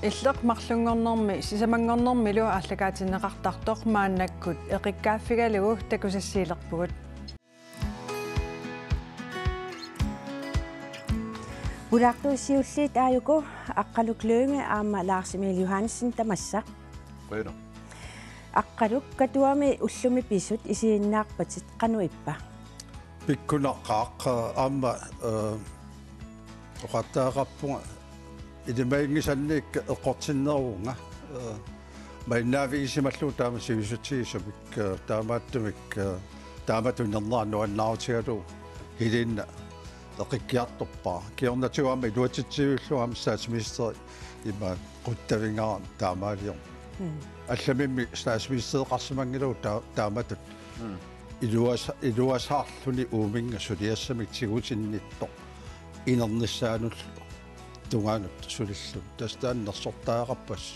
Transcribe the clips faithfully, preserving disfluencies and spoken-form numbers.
Illeq marlunngornermi sisamanngornermilu aallakaatinneqartartoq maannakkut eqikkaaffigalugu takusassiilerpugut. Pulaartuussiulliit aajuku Aqqaluk Lynge aamma Lars Emil Johansen tamassa. Qujanaq. Aqqaluk, Katuami ullumi pisut isiginnaarpatit, qanoq ippa? Pikkunaqaaq, aamma, eh, oqartariaqarpunga ilimaginngisannik eqqortinneruvunga, eh, malinnaavigisimallugu taama sivisutigisumik, eh, taamaattumik, eh, taamatut inernera nuannaarutigalugu Helena eqikkiartorpara. Kingornatigut aamma iluatsitsiviullugu aamma statsministeri ima quttavigaara taamaaliorneq. Mm. Allamimmi statsministereqarsimanngilagut taa-, taamatut. Mm. Iluasa-, iluasaarluni uuminnga suliassamik tigusinnittoq inernissaanullu tungaanut sulilluni. Tassa taanna nersortariaqarpassi.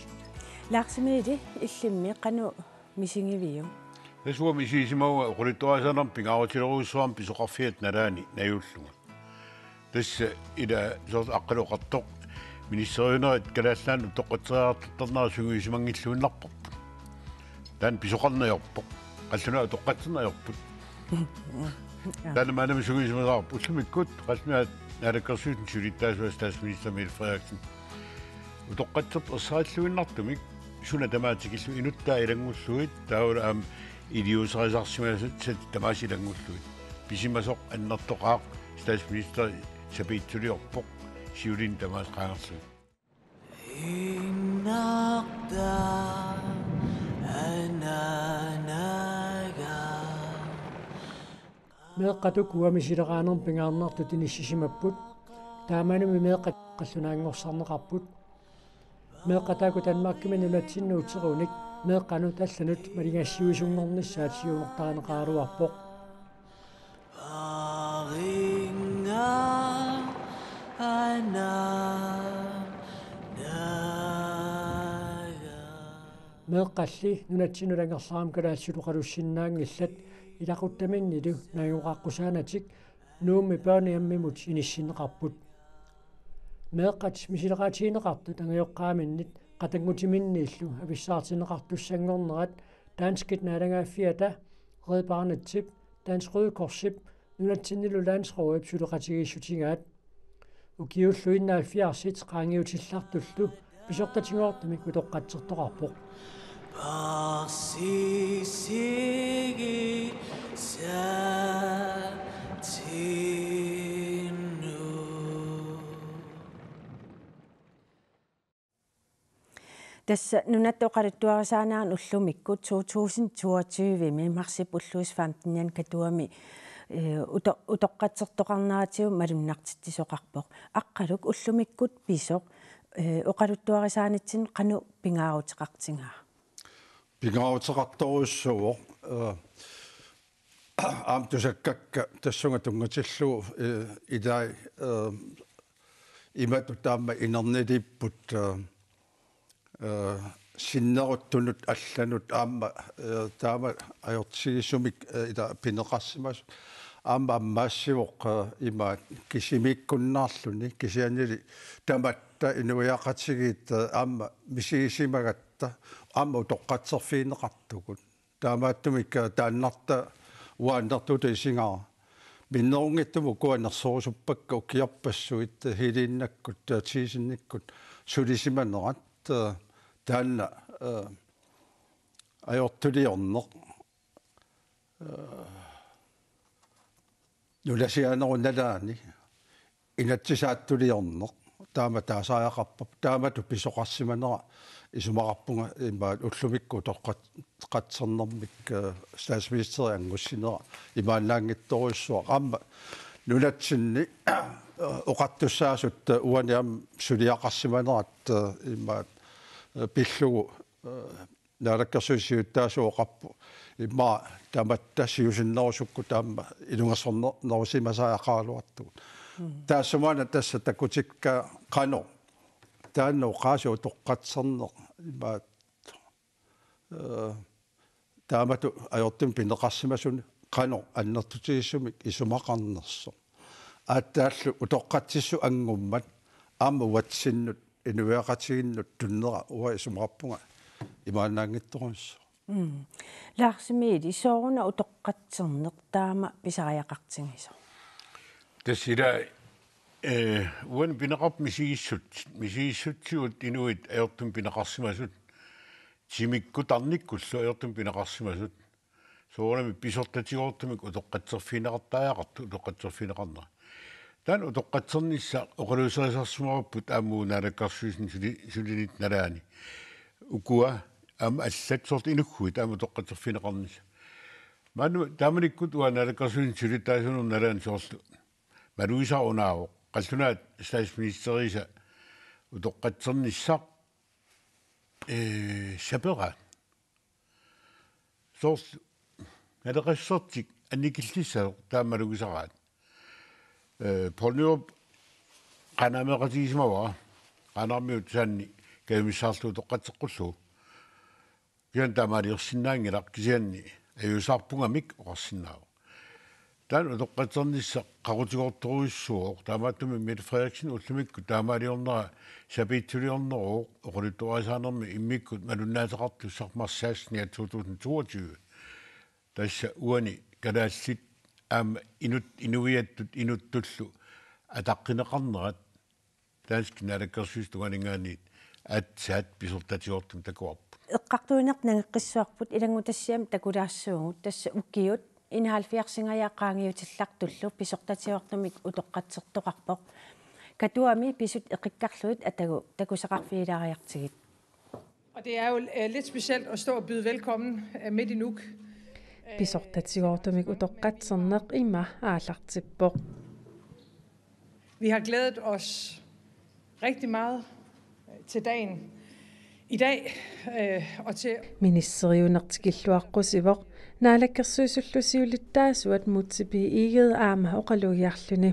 Lars Emil, illimmi qanoq misigiviuk? Tassa uanga misigisimavunga oqaluttuarisaanermut pingaarutilerujussuarmik pisoqarfiata nalaani najuullunga. Tassa ila soorlu Aqqaluk oqartoq, ministeriunerit Kalaallit Nunaannut utoqqatseriartortarnerat sungiusimanngilluinnarparput. Taanna pisoqarneq ajorpoq. Qallunaat utoqqatserneq ajorput. Taanna maannamut sungiusimasaarpoq. Ullumikkut Qallunaat Naalakkersuisut siulittaasuat statsminister Mette Frederiksen utoqqatsertut ersarilluinnartumik suna tamaat tikillugu inuttaa ilanngullugit, taavalu aamma iliuuserisarsimasatit tamaasa ilanngullugit. Pisimasoq annertoqaaq statsministeri sapiitsuliorpoq siuliani tamaasa qaangerlugit. Meeqqat uku uanga misileraanermut pingaarnertut inissisimapput. Taamaalumi meeqqat qallunaanngorsarneqarput. Meeqqat taakku Danmarkimi nunatsinnut uterunik meeqqanut allanut maligassiuisunngornissaat siunertarineqaraluarpoq. Meeqqalli nunatsinnut angerlarami kalaallisut oqalussinnaanngillat, ilaquttaminnilu najugaqqusaanatik Nuummi børnehjemimut inissinneqarput. Meeqqat misileraatiginiartut angajoqqaaminnit qatanngutiminniillu avissaartinneqartussanngornerat danskit naalagaaffiata, Red Barnetip, Dansk Røde Korsip nunatsinnilu Landsrådip suleqatigiissutigaat. Ukiullu enoghalvfjerdsit qaangiutillartullu pisortatigoortumik utoqqatsertoqarpoq. Tassa nunatta oqaluttuarisaanerani ullumikkut to tusind toogtyve-mi marsip ulluisa femtenianni Katuami, eh, uto-, utoqqatsertoqarneratigut malunnartitsisoqarpoq. Aqqaluk, ullumikkut pisoq, eh, oqaluttuarisaanitsinni qanoq pingaaruteqartigaa? Pingaaruteqartorujussuuvoq, eh, aamma tusakkakka tassunga tunngatillugu, eh, ilai, eh, imatut aamma inerniliipput, eh, eh, sinneruttunut allanut aamma, eh, taama ajortigisumik, eh, ila pineqarsimasut aamma ammaassivoq, eh, imaat kisimiikkunnaarluni kisiannili tamatta inuiaqatigiit, eh, aamma misigisimagatta aamma utoqqatserfigineqartugut. Taamaattumik, eh, taannartaa uanga annertuutut isigaara. Minnerunngitsumik ukua nersorusuppakka ukiorpassuit, eh, Helenakkut, eh, Thysenikkut sulisimanerat, eh, taanna, eh, ajortuliorneq, eh, nunasiaanerup nalaani inatsisaattuliorneq taama taasariaqarparput, taamatut pisoqarsimanera isumaqarpunga imaat ullumikkut utoqqat-, qatsernermik, eh, statsministeri anngussinera imaannaanngitsorujussuaq. Aamma nunatsinni oqartussaasut, eh, uani aamma suliaqarsimanerat, eh, imaat, eh, pillugu, eh, Naalakkersuisut siulittaasuat oqarput immaqa tamatta siusinnerusukkut aamma ilungersorner-, nerusimasariaqaraluartugut. Mm. Taassuma una tassa takutikka qanoq taanna oqaasii utoqqatserneq imaat, eh, taamatut ajortumik pineqarsimasuni qanoq annertutigisumik isumaqarnersoq. Aatsaallu utoqqatsissut anngummat aamma uatsinnut Inuiaqatigiinnut tunnera uanga isumaqarpunga imaannaanngitsorujussuaq. Mm. Lars Emil, sooruna utoqqatserneq taama pisariaqartigisoq? Tassa ila, eh, uani pineqarpoq misigissut, misigissutsigut inuit ajortumik pineqarsimasut, timikkut tarnikkullu ajortumik pineqarsimasut. Soorunami pisortatigoortumik utoqqatserfigineqartariaqartut utoqqatserfigineqarnera. Taanna utoqqatsernissaq oqaluuserisarsimavarput aamma Naalakkersuisuni suli-, sulinitta nalaani. Ukua aamma allat soorlu inughuit aamma utoqqatserfigineqarnissaq. Maanna taamanikkut uanga Naalakkersuisuni sulittuarsuunerma nalaani soorlu malugisara unaavoq. Qallunaat statsministeriisa utoqqatsernissaq, eh, saperaat. Soorlu naleqassertik annikillissasoq taama malugisaraat. Eh, Poul Nyrup Qaanaami meeqqatigisimavara. Qaanaarmiut tassani kajumissaarlugu utoqqatseqqullugu. Kisianni taamaaliorsinnaanngilaq, kisianni ajuusaarpungamik oqarsinnaavoq. Taanna utoqqatsernissaq qaqutigoortorujussuuvoq, taamaattumik Mette Frederiksen ullumikkut taamaaliornera sapiitsuliorneruvoq, oqaluttuarisaanermi immikkut malunnaateqartussaq marts sekstende to tusind toogtyve. Tassa uani kalaallit aamma inut-, inuiattut inuttullu ataqqineqarnerat danskit naalakkersuisut tungaaninngaanniit aatsaat pisortatigoortumik takuarput. Eqqartuinertut nangeqqissavarput, ilanngutassiami takulaassaagut, tassa ukiut enoghalvfjerdsingajaat qaangiutillartullu pisortatigoortumik utoqqatsertoqarpoq. Katuami pisut eqikkarlugit atagu takusaqarfigilaariartigit. Og det er jo øh, lidt specielt at stå og byde velkommen øh, midt i Nuuk. Pisortatigoortumik utoqqatserneq ima aallartippoq. Vi har glædet os rigtig meget øh, til dagen i dag øh, og til Ministeriuneq tikilluaqqusivoq, naalakkersuisullu siulittaasuat Múte B. Egede aamma oqalugiarluni.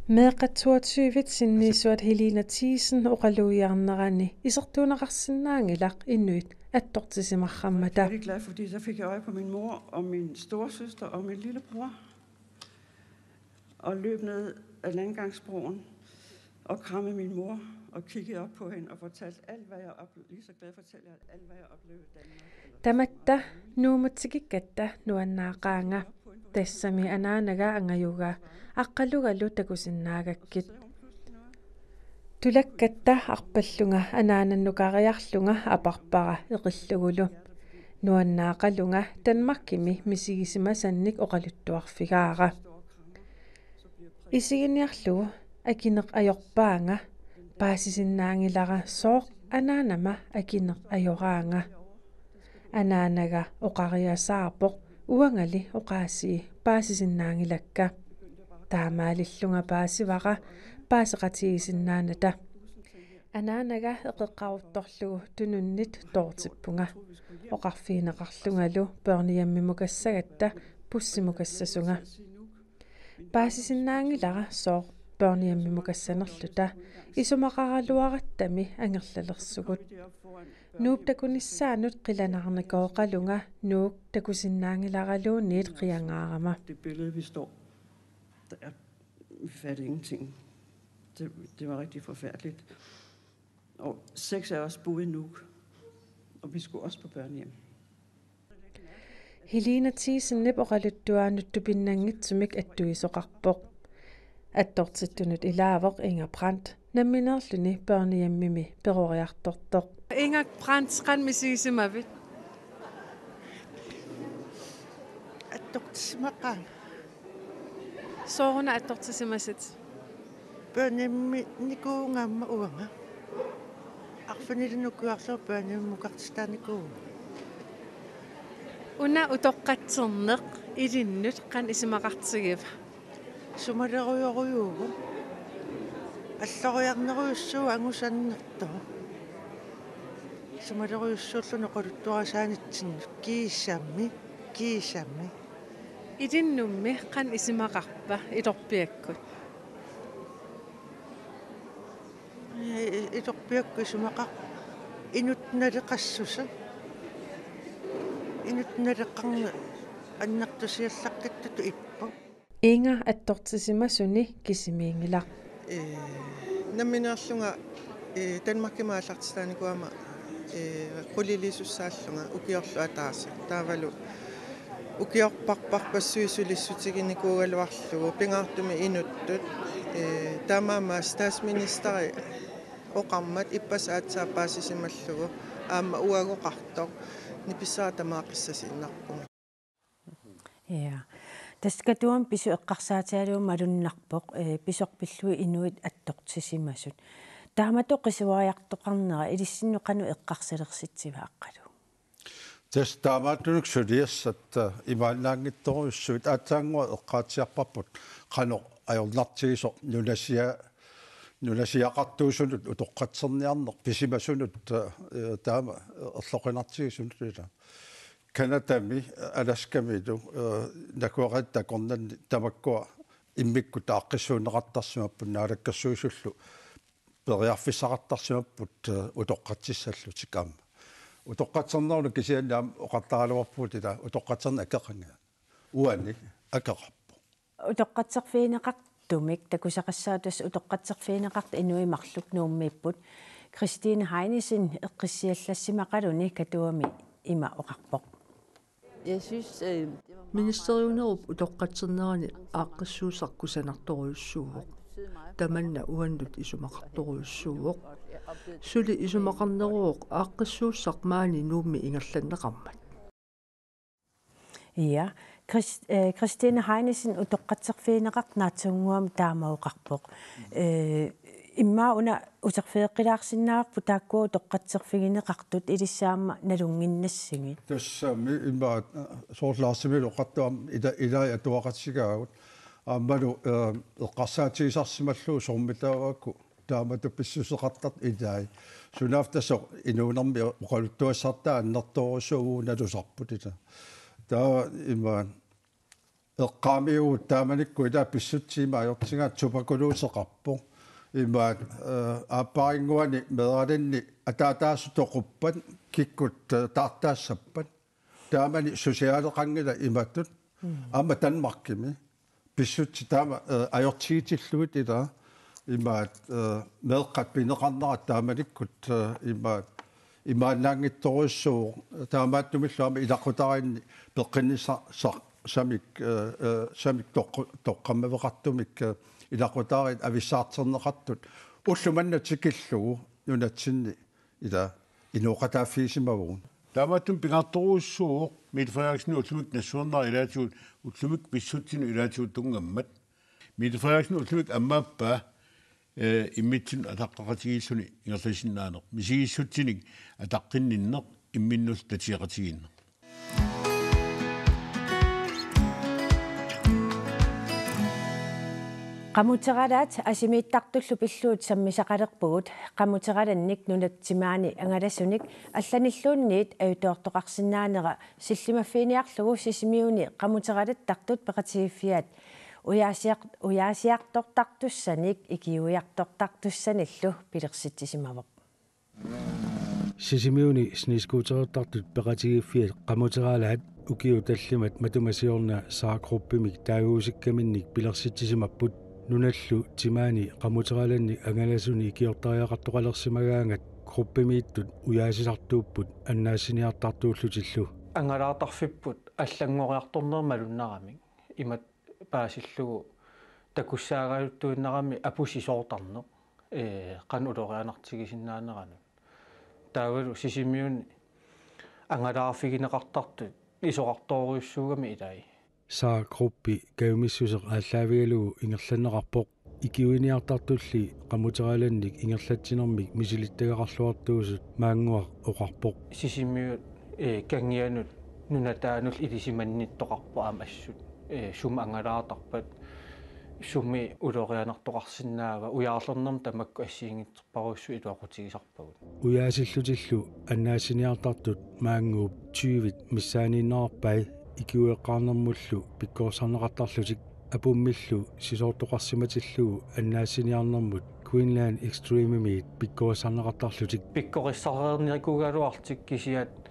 Meeqqat toogtyve sinniisuat Helena Thiesen oqalugiarnerani isertuunneqarsinnaanngilaq inuit attortisimarrammata. Jeg er glad, fordi så fik jeg øje på min mor og min storesøster og min lillebror. Og løb ned ad landgangsbroen og krammede min mor og kiggede op på hende og fortalte alt, hvad jeg oplevede. Lige så glad fortalte jeg alt, hvad jeg oplevede i Danmark. Tamatta Nuummut tikikkatta nuannaaqaanga. Tassami anaanaga angajugaa, Aqqalugalu takusinnaagakkit. Tulakkatta arpallunga anaanannukariarlunga aparpara eqillugulu. Nuannaaqalunga Danmarkimi misigisimasannik oqaluttuarfigaara. Isiginiarlugu akineq ajorpaanga, paasisinnaanngilara sooq anaanama akineq ajoraanga. Anaanaga oqariasaarpoq, uangali oqaasii paasisinnaanngilakka. Taamaalillunga paasivara paaseqatigisinnaanata. Anaanaga eqeqqaruttorlugu tununnit toortippunga. Oqarfigineqarlungalu børnehjemimukassaagatta bussimukassasunga. Paasisinnaanngilara sooq børnehjemimukassanerluta, isumaqaraluarattami angerlalersugut. Nuup takunissaanut qilanaarnikooqalunga Nuuk takusinnaanngilaraluunniit qiangaarama. Det billede, vi står, der er, vi fatter ingenting. Det, det var rigtig forfærdeligt. Og seks af os boede i Nuuk, og vi skulle også på børnehjem. Helena Thiesenip oqaluttuaanut tupinnanngitsumik attuisoqarpoq. Attortittunut ilaavoq Inger Brandt, nammineerluni børnehjemmimi peroriartortoq. Inger Brandt, qanoq misigisimavit? Attortissimaqaanga. Sooruna attortisimasit? Børnehjemminikuuvunga aamma uanga. Arfinilinnik ukioqarlunga børnehjemmukartitaanikuuvunga. Una utoqqatserneq ilinnut qanoq isumaqartigiva? Sumalerujorujussuuvoq. Alloriarnerujussuuvoq angusannertoq. Sumalerujussuulluni oqaluttuarisaanitsinnut, kiisami, kiisami. Ilinnummi qanoq isumaqarpa ilorpiakkut? I-, ilorpiakkut isumaqarpoq inuttut naleqassuseq. Inuttut naleqqarneq annertusiallaqqittup ippoq. Inger attortisimasuni kisimiinngilaq. Ee, nammineerlunga Ee, Danmarkimi aallartitaanikuugama, ee, qulilisuussaallunga ukiorlu ataaseq. Taavalu ukiorparparpassuit sulissutiginikuugaluarlugu pingaartumik inuttut, ee, taamaammat statsministeri oqarmat ippassaq aatsaat paasisimallugu aamma uagut oqartoq nipissaq tamaat qissasiinnarpunga. Ja. Tassa Katuami pisut eqqarsaatigalugu malunnarpoq, ee, pisoq pillugit inuit attortisimasut. Taamatut qisuariartoqarnera ilissinnut qanoq eqqarsalersitsiva Aqqalu? Tassa taamaattunik suliassat, ee, imaannaanngitsorujussuit aatsaannguaq eqqaatsiarparput qanoq ajornartigisoq nunasia-, nunasiaqartuusunut utoqqatserniarneq pisimasunut, ee, taama erloqinartigisunut ila. Canadami, Alaskamilu, ee, nakueqatta akornanni tamakkua immikkut aaqqissuunneqartarsimapput naalakkersuisullu periarfissaqartarsimapput, ee, utoqqatsissallutik aamma. Utoqqatsernerunik kisianni aamma oqartaraluarpugut ila utoqqatserneq akeqanngilaq. Uani akeqarpoq. Utoqqatserfigineqartumik takusaqassaaq tassa utoqqatserfigineqartut inuit marluk Nuummiipput. Christine Heinesen eqqissiallassimaqaluni Katuami ima oqarpoq. Jeg synes, øh, det var meget, meget... Ministeriunerup utoqqatsernerani aaqqissuussaq kusanartorujussuuvoq. Tamanna uannut isumaqartorujussuuvoq. Suli isumaqarneruvoq aaqqissuussaq maani Nuummi ingerlanneqarmat. Ja, Chris-, eh, Christine Heinesen utoqqatserfigineqartoq naatsunnguamik taama oqarpoq. Eh, immaqa una uterfigeqqilaarsinnaavarput taakkua utoqqatserfigineqartut ilissi aamma nalunnginnassigit. Tassami immaqa, eh, soorlu Larsimilu oqartoq aamma ila-, ilai atuaqatigaagut. Aammalu, eh, eqqarsaatigisarsimallugu soormitaava uku taamatut pissuseqartartut ilai. Sunaaffa tassa inuunermi oqaluttuassartaa annertoorujussuuvoq nalusarput ila. Taava ima eqqaamiuvugut taamanikkut ila pissutsit ima ajortigaat tuberkuloseqarpoq. Ima, eh, aapparinnguani meeralinni ataataasut toquppat kikkut, eh, taartaassappat. Taamani susiaaleqanngilaq imatut. Mm. Aamma Danmarkimi. Pissutsit taama, eh, ajortigitillugit ila imaat, eh, meeqqat pineqarnerat taamanikkut, eh, imaat imaannaanngitsorujussuuvoq taamaattumillu aamma ilaqutariinni peqqinnissaq sa-, samik, eh, eh, samik toqqu-, toqqammaveqartumik, eh, ilaqutariit avissaarterneqartut ulloq manna tikillugu nunatsinni ila inooqataaffigisimavagut. Taamaattumik pingaartorujussuuvoq Mette Frederiksen ullumikkut nassuernerat ilaatigut ullumikkut pissutsinut ilaatigut tunngammat. Mette Frederiksen ullumikkut ammaappaa, eh, immitsinnut ataqqeqatigiilluni ingerlasinnaaneq. Misigissutsinik ataqqinninneq imminnullu tatigeqatigiinneq. Qamuteralaat asimiittartullu pillugu sammisaqalerpugut. Qamuteralannik nunap timaani angalasunik allanilluunniit ajutoortoqarsinnaanera sillimaffiiniarlugu Sisimiuni qamuteralattartut peqatigiiffiat ujaasiaq-, ujaasiartortartussanik ikiuiartortartussanillu pilersitsisimavoq. Sisimiuni snescooterertartut peqatigiiffiat Qamuteralaat ukiut tallimat matuma siorna Saar Gruppimik taaguusikkaminnik pilersitsisimapput. Nunallu timaani qamuteralannik angalasunik ikiortariaqartoqalersimagaangat gruppimiittut ujaasisartuupput annaassiniartartuullutillu. Angalaartarfipput allanngoriartorneq malunnarami. Imatut paasillugu takussaagaaluttuinnarami apusisoortarneq, ee, qanoq ulorianartigisinnaaneranut. Taavalu Sisimiuni angalaarfigineqartartut isorartorujussuugami ilai. Saar Gruppi kajumissuseq aallaavigalugu ingerlanneqarpoq. Ikiuiniartartulli qamuteralannik ingerlatsinermik misilittagaqarluartuusut Maannguaq oqarpoq. Sisimiut, ee, Kangianut nunataanullu ilisimannittoqarpoq aamma assut. Ee, sumi angalaartarpat, sumi ulorianartoqarsinnaava, ujaarlernermi tamakku assigiinngitsorpassuit iluaqutigisarpagut. Ujaasillutillu annaassiniartartut Maannguup tyvit missaaniinnerarpai ikiueqqaarnermullu pikkoorsarneqartarlutik. Apummillu sisoortoqarsimatillugu annaassiniarnermut Greenland Extrememiit pikkoorsarneqartarlutik. Pikkorissareernikuugaluarlutik kisiat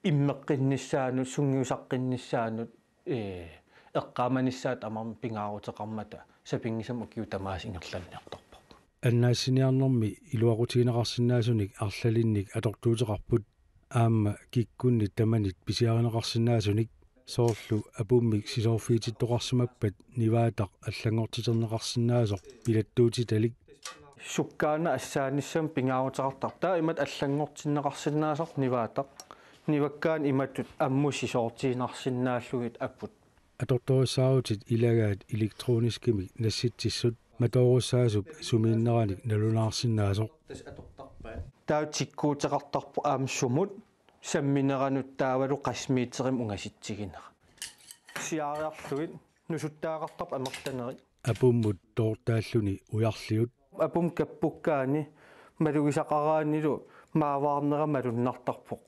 immeqqinnissaannut, sungiusaqqinnissaannut, ee, eqqaamanissaat amermik pingaaruteqarmata sapinngisamik ukiut tamaasa ingerlanniartarparput. Annaassiniarnermi iluaqutigineqarsinnaasunik arlalinnik atortuuteqarput, aamma kikkunnit tamanit pisiarineqarsinnaasunik, soorlu apummik sisoorfiitittoqarsimappat nivaataq allanngortiterneqarsinnaasoq pilattuutitalik. Sukkaana assaanissamut pingaaruteqartarpoq. Taava imatut allanngortinneqarsinnaasoq nivaataq. Nivakkaanut imatut ammut sisoortiinnarsinnaallugit aput. Atortorissaarutit ilagaat elektroniskimik nassitsissut, matoorussaasup sumiinneranik nalunaarsinnaasoq. Taava tikkuuteqartarpoq aamma sumut sammineranut taavalu qassit meterimik ungasitsiginera. Siaariarlugit nusuttagaqartarpoq amerlanerit. Apummut toortaalluni ujarliut. Apummut kappukkaanni malugisaqaraannilu maavaarnera malunnartarpoq.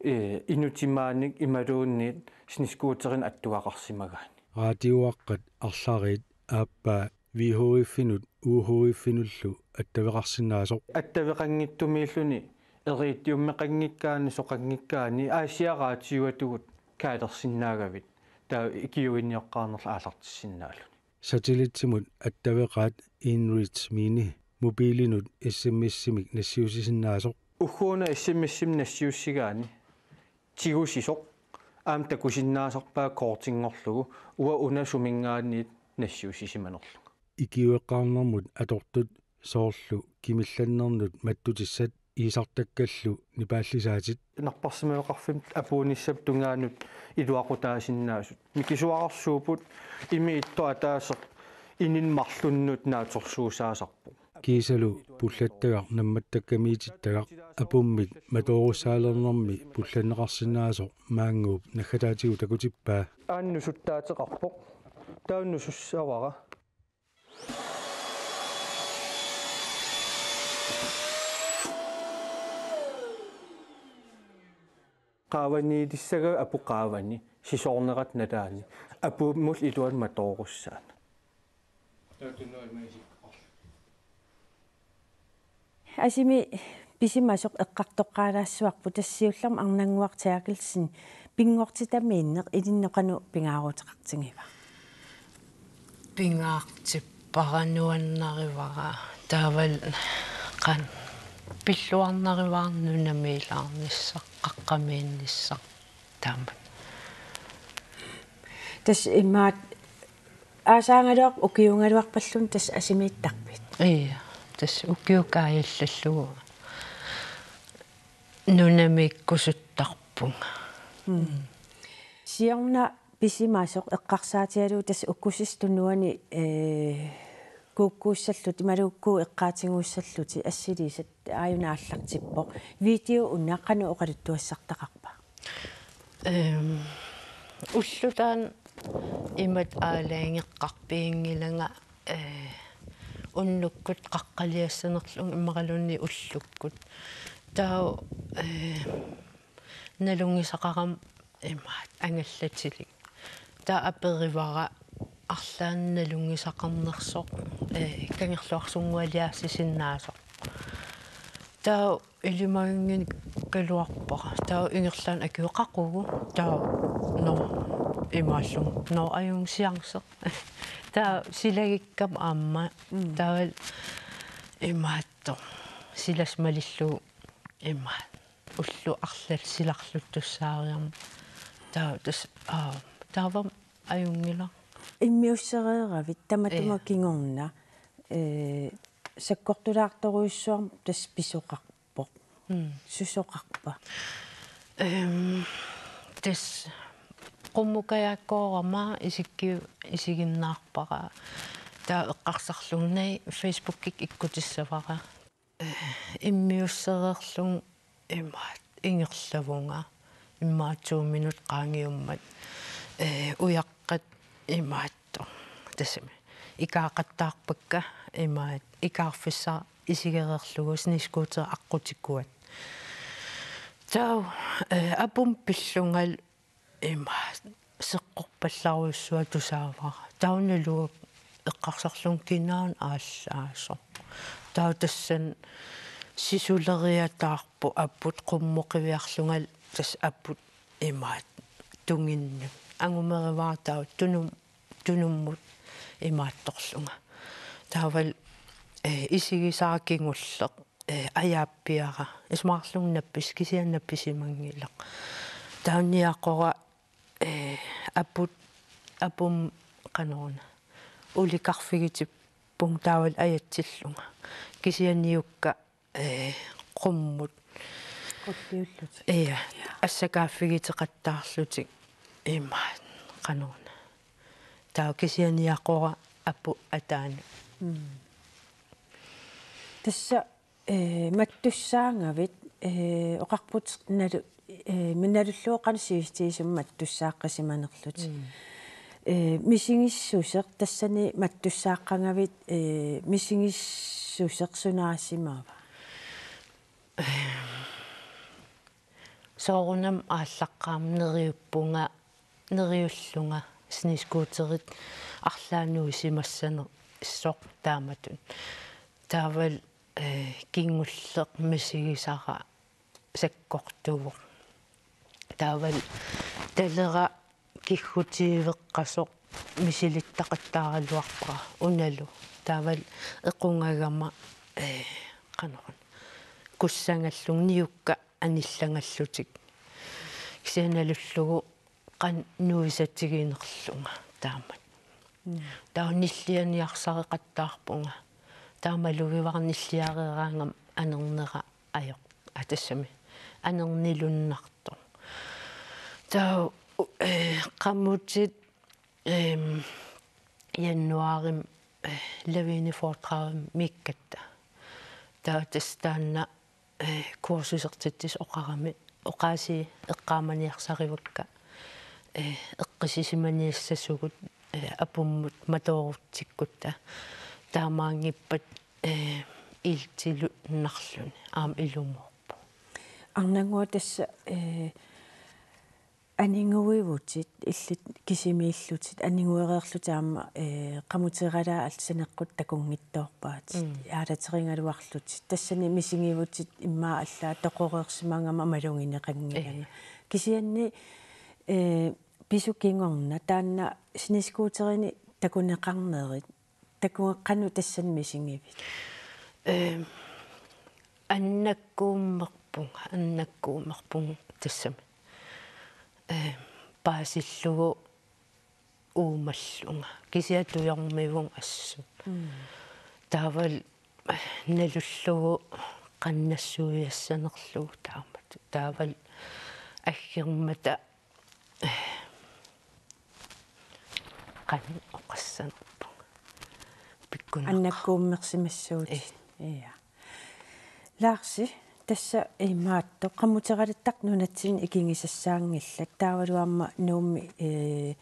Ee, inutit maannakkut imaluunniit snescooterinik attugaqarsimagaanni. Raatiuaqqat arlariit aappaa V H F-inut U H F-inullu attaveqarsinnaasoq. Attaveqanngitsumiilluni iriittiummeqanngikkaanni, soqanngikkaanni, Aasiaat Raatiuatugut kaalersinnaagavit, taava ikiuinnioqqaarnerlu aallartissinnaaluni. Satelliitsimut attaveqaat inReach Mini mobiilinut S M S-imik nassiussisinnaasoq. Ugguuna S M S-imik nassiussigaanni tigusisoq aamma takusinnaasarpaa kortinngorlugu, uanga una suminngaanniit nassiussisimanerlunga. Ikiueqqaarnermut atortut soorlu kimillannernut mattutissat iisartakkallu nipaallisaatit. Napparsimmaveqarfimmut apuunissap tungaanut iluaqutaasinnaasut. Mikisuararsuupput, imeq ittoq ataaseq ininni marlunnut naatsorsuusaasarpoq. Kiisalu pullattagaq nammattakkamiitittagaq apummik matoorussaalernermi pullanneqarsinnaasoq Maannguup naggataatigut takutippaa. Aana nusuttaateqarpoq. Taava nusussavara. Qaavaniilissagavit aput qaavani, sisoornerata nalaani, apummut iluani matoorussaanut. Asimi pisimasoq eqqartoqqaalaassuarput, tassa siullermik Arnannguaq Terkelsen, pinngortitamiinneq ilinnut qanoq pingaaruteqartigiva? Pingaartippara, nuannarivara, taavalu qanoq pilluarnarivara nunamiilaarnissaq, qaqqamiinnissaq, taama. Tassa imaat aasaagaluarpat ukiuugaluarpalluunniit tassa asimiittarpit? Ii, tassa ukiut kaajallallugu nunamiikkusuttarpunga. Mm. Siorna pisimasoq eqqarsaatigalugu tassa ukkusissap tunuani, ee, kuukkuussallutit, imaluunniit kuup eqqaatiguussallutit assiliisat, aajuna aallartippoq. Video una qanoq oqaluttuassartaqarpa? Ehm, ulloq taanna imatut aalajangeqqaarpianngilanga, ee, unnukkut qaqqaliassanerlunga imaluunniit ullukkut. Taava, ee, nalunngisaqarama imaattoq angallatilik. Taava aperivara arlaannik nalunngisaqarnersoq, ee, Kangerluarsunngualiarsinnaasoq. Taava ilimaginnginnakkaluarpara. Taava ingerlaannaq akioqaqugu. Taava, nå, imaallunga. Nå, ajunngilaq sianersoq. Taava silagikkama aamma. Mm. Taava imaattoq. Silassi malillugu imaattoq. Ulloq arlallit silarluttussaariarmat. Taava tassa, aa, taava ajunngilaq. Immiussereeravit tamatuma. Ee. Kingorna, ee, sakkortulaartorujussuarmik tassa pisoqarpoq. Mm. Susoqarpa? Ehm, tassa qummut kajaakkoorama isikkiu-, isiginnaarpara. Taava eqqarsarlunga, Facebookikkut ikkutissavara. Ee, immiussereerlunga imaattoq ingerlavunga, immaqa to minut qaangiummat, ee, ujaqqat imaattoq. Tassami ikaaqattaarpakka imaattoq ikaarfissaq isigereerlugu snescooteri aqqutikuat. Taava, ee, apummut pillungalu imaattoq seqqorpallarujussuaq tusaavara. Taava naluara eqqarsarlunga kinaana aallaasoq. Taava tassani sisuleriataarpoq aput qummut qiviarlungalu tassa aput imaattoq tunginnut. Angumerivara taava tunum-, tunummut imaattorlunga. Taavalu eh, isigisara kingulleq, eh, ajaappiara. Isumaqarlunga nappis-, kisianni nappisimanngilaq. Taava niaqora, eh, aput, apum qanoruna. Ulikarfigitippunga taavalu ajatsillunga. Kisianni niukka, eh, qummut. Qulliullutik. Ja, assakaaffigiteqattaarlutik imaat qanoruna. Taava kisianni niaqora apu ataanut. Mm. Tassa, eh, mattussaagavit, eh, oqarput nalu-, eh, minalulluoqan sivistiisum mattussaaqqisimanerlutik. Mm. Eh, misigissuseq tassani mattussaaqqagavit, eh, misigissuseq sunaasimava? Soorunami aallaqqaammut neriuppunga, neriullunga snescooterit arlaannuisimassanersoq taamatut. Taavalu, eh, kingulleq misigisara sakkortuvoq. Taavalu talera kiggutiiveqqasoq misilittaqattaaraluarpara unalu. Taavalu equngagama, eh, qanoruna. Kussagallunga niukka anillagallutik. Kisianni nalullugu qanoq nuisatiginerlunga taamak. Mm. Taava nillianiarsareqattaarpunga. Taava malugivara nilliareeraangama anernera ajoq. Aa, tassami. Anernilunnartoq. Taava, eh, qamutit, ehm, januaarimi, eh, lavineforedragimiikkatta. Taava tassa taanna eh, kursusertitsisut oqarami, oqaasii eqqaamaniarsarivakka, eh, eqqissisimaniassasugut, eh, apummut matoorutsikkutta taamaanngippat, eh, iltilunnarluni aamma ilumoorpoq. Arnannguaq tassa, eh, aniguivutit illit kisimiillutit, aniguereerlutit aamma, eh, qamuteeralaat allat saneqqut takunngitsoorpaatit. Mm. Aalaterigaluarlutit. Tassani misigivutit immaqa allaat toqoreersimagama malugineqanngilanga. Eh. Kisianni, eh, pisut kingorna taanna snescooterini takuneqarnerit. Takugakkit qanoq tassani misigivit? Ehm, annakkuummerpunga, annakkuummerpunga tassami. Ehm, paasillugu uumallunga. Kisianni tujormivunga assut. Mm. Taavalu nalullugu qannassuiassanerlugu taamatut. Taavalu aggermata qanoq oqassanerpunga. Pikkunaq. Annakkuummersimassuutit. Eh. Ja. Laarsi, tassa imaattoq, qamuteeralattartut nunatsinni ikigisassaanngillat. Taavalu aamma Nuummi, eh,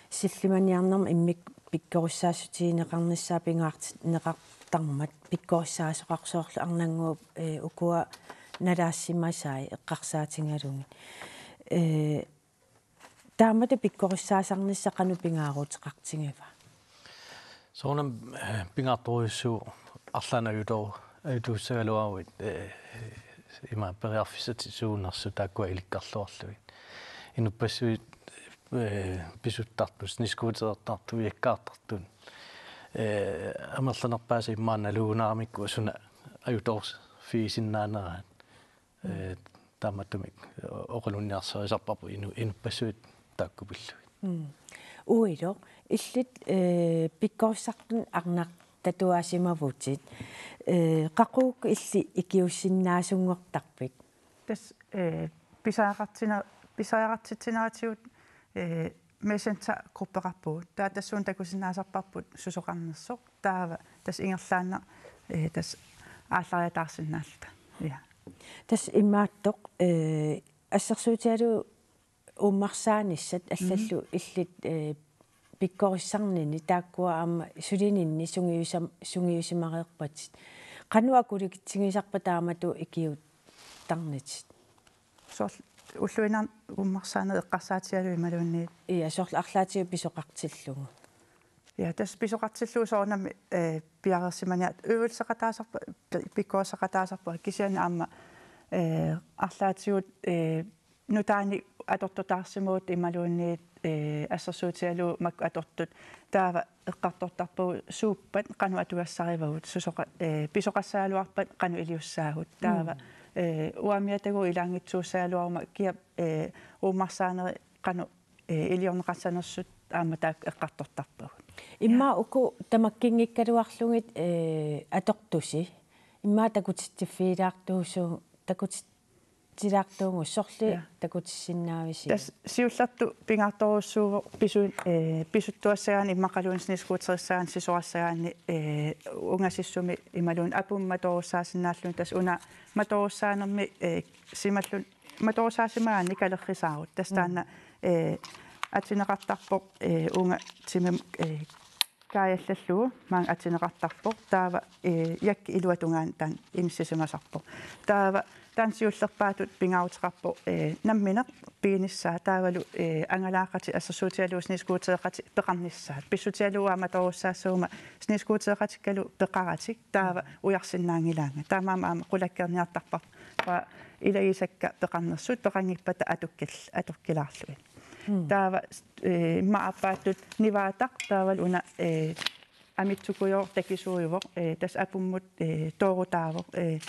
sillimaniarnermi immikkut pikkorissaassutigineqarnissaa pingaartinneqartarmat pikkorissaasoqarpoq soorlu Arnannguup, eh, ukua nalaassimasai eqqarsaatigalugit. Eh, taamatut pikkorissaasarnissaq qanoq pingaaruteqartigiva? Soorunami, eh, pingaartorujussuuvoq arlaannik ajutor-, ajutuussagaluaruit, eh, ima periarfissatit suunersut taakkua ilikkarluarlugit. Inuppassuit, eh, pisuttartut, snescooterertartut, ujakkaartartut. Eh, amerlanerpaasat immaqa naluunaramikku suna ajutoorfigisinnaaneraat. Eh, taamaattumik oqalunniarsarisarparput inu-, inuppassuit taakku pillugit. Mm. Uilo, illit, eh, pikkorissartunit arnartatuaasimavutit, eh, qaqugu illit ikiussinnaasunngortarpit? Tassa, eh, pisariaqartina-, pisariaqartitsineratigut, eh, Messenger-gruppeqarpugut. Taava tassuuna takusinnaasarparput susoqarnersoq. Taava tassa ingerlaannaq, eh, tassa aallariataarsinnaalluta. Ja. Tassa imaattoq, eh, assersuutigalugu uummarsaanissat allallu, mhm, illit, eh, pikkorissarnini taakkua aamma sulininni sungiusam-, sungiusimareerpatit. Qanoq akulikitsigisarpa taamatut ikiuttarnitit? Soorlu ulluinnarni uummarsaaneq eqqarsaatigalugu imaluunniit. Ja, soorlu arlaatigut pisoqartillugu. Ja, tassa pisoqartillugu soorunami, eh, piareersimaniarlugu øvelseqataasarpa-, pi-, pikkorissaqataasarpunga kisianni aamma, eh, arlaatigut, eh, nutaanik atortutaarsimavugut imaluunniit ee, assersuutigalugu makku atortut taava eqqartortarpagut suuppat qanoq atugassarivagut, susoqa-, ee, pisoqassagaluarpat qanoq iliussaagut. Taava, mm, ee, uanga miatagut ilaanngitsuussagaluaruma kiap, ee, uummarsaaneri qanoq, ee, iliorneqassanersut aamma taakku eqqartortarpagut. Immaqa uku tamakkinngikkaluarlugit, ee, atortusi. Immaqa takutitsiffigilaartuusu-, takutit-, tilaartuugut, sorliit, ja, takutissinnaavisigit? Tassa siullertut pingaartorujussuuvoq pisu-, ee, pisuttuassagaanni immaqaluunniit snescooterissagaanni sisorassagaanni, ee, ungasissumi imaluunniit apummik matoorussaasinnaallugu, tassa una matoorussaannermi, ee, simallun-, matoorussaassimagaanni kalerrisaarut. Tassa, mm, taanna, ee, atineqartarpoq, ee, uunga timimut, ee, kaajallallugu maanga atineqartarpoq. Taava, ee, jakkip iluata tungaanut taanna inissisimasarpoq. Taava taanna siullerpaatut pingaaruteqarpoq, ee, nammineq piginissaa taavalu, ee, angalaaqatit assersuutigalugu snescootereqatit peqarnissaat. Pissutigalugu aamma matoorussaassuuguma snescootereqatikkalu peqaratik taava ujarsinnaanngilaannga. Taamaammat aamma qulakkeerniartarpara ilagisakka peqarnersut peqanngippata atukkil-, atukkilaarlugit. Mm. Taava, ee, immaqa aappaattut nivaataq taavalu una, ee, amitsukujooq takisuujuvoq, ee, tassa apummut, ee, toorutaavoq, ee,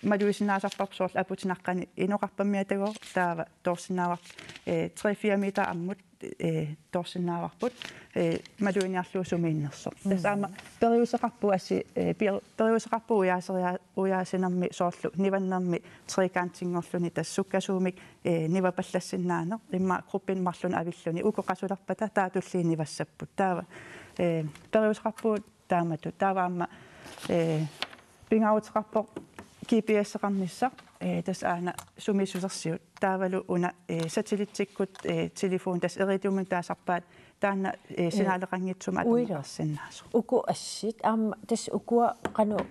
malugisinnaasarparput soorlu aput naqqani inoqarpat miatagooq taava toorsinnaavarput, ee, tre fire meter ammut, ee, toorsinnaavarput, ee, maluginiarlugu sumiinnersoq. Tassa aamma periuseqarpoq assi-, ee, per-, periuseqarpoq ujaaseria-, ujaasinermi soorlu nivannermi trekantinngorluni tassa sukkasuumik, ee, nivapallassinnaaneq, immaqa krybbinik marlunnik avilluni, uku qasulerpata taava tulliit nivassapput. Taava, ee, periuseqarpugut taamatut. Taava aamma, ee, pingaaruteqarpoq G P S-eqarnissaq, ee, tassa aana sumiissusersiut. Taavalu una, ee, satellitsikkut, ee, telefoni tassa iridiumik taasarpaat taanna, ee, ee, sinaaleqanngitsumik uilu atorneqarsinnaasoq. Uku assit, aamma, tassa ukua qanoq?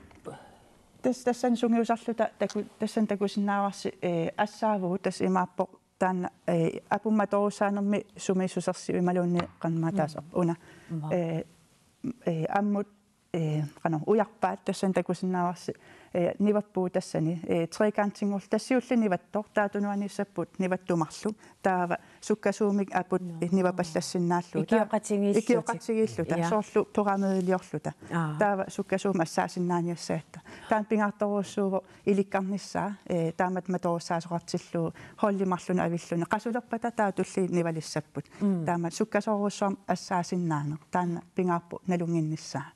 Tassa tassani sungiusarluta taku-, tassani takusinnaavarsi, ee, assaavugut, tassa imaappoq taanna, ee, apummik matoorussaannermi sumiissusersiut imaluunniit qanmaataas, mm, una. Mm. Ee, ee, ammut, ee, qanoq ujarpaat tassani takusinnaavarsi, ee, nivappugut tassani, ee, trekantinngorluni tassa siulleq nivattoq, taava tunuaniissapput nivattoq marluk, taava sukkasuumik aput, no, ee, nivapallassinnaallugu. Taava ikioqatigiillutik. Ikioqatigiilluta, ja, soorlu pyramideliorluta. Aa. Taava sukkasuumik assaasinnaaniassagatta. Taanna pingaartorujussuuvoq ilikkarnissaa, ee, taamatut matoorussaasoqartillugu holdip marlunnik avilluni. Qasulerpata taava tulliit nivalissapput. Mm. Taama sukkasoorujussuarmik assaasinnaaneq. Taanna pingaarpoq nalunnginnissaa.